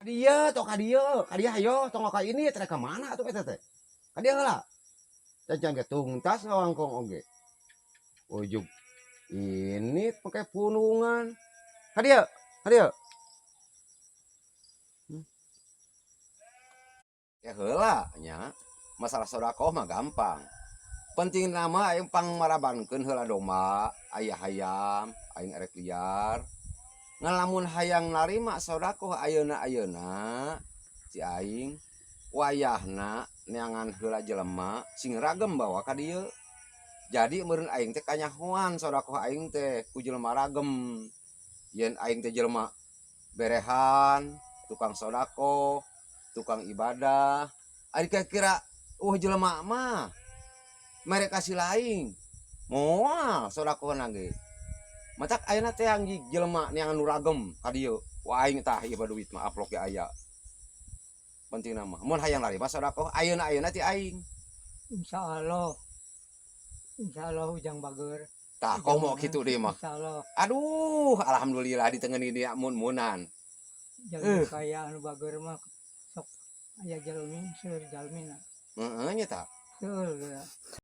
Dia tong ka dieu, ka dieu hayo, tong ka ini teh ka mana atuh eta teh? Ka dieu heula. Cacan ge tungtas ngawangkong oge. Ujug ini pakai punungan. Ka dieu, ka dieu. Ya heula nya. Masalah sedekah mah gampang. Penting nama aing pang marabankeun heula domba, aya hayam, aing erek liar. Ngan lamun hayang narima sedekah ayeuna-ayeuna si aing wayahna neangan heula jelema sing ragem bawa ka dieu. Jadi meureun aing teh kanyahoan sedekah aing teh ku jelema ragem. Yen aing teh jelema berehan, tukang sedekah, tukang ibadah. Ari kira-kira jelema mah mere kasih lain. Moal sedekahna ge. Matak ayeuna teh anggi jelema neangan nu ragem ka dieu. Wah, aing tah ieu duit mah amplop ge aya. Pentingna mah mun hayang narima sedekah ayeuna-ayeuna ti aing. Insya Allah. Insya Allah Ujang bager. Tah, komo kitu deui mah. Insya Allah. Aduh, alhamdulillah ditengeuni dia mun-munan. Jalmi kaya anu bager mah sok aya jalmi, seueur jalmina. Heeh nya tah. Seueur geura.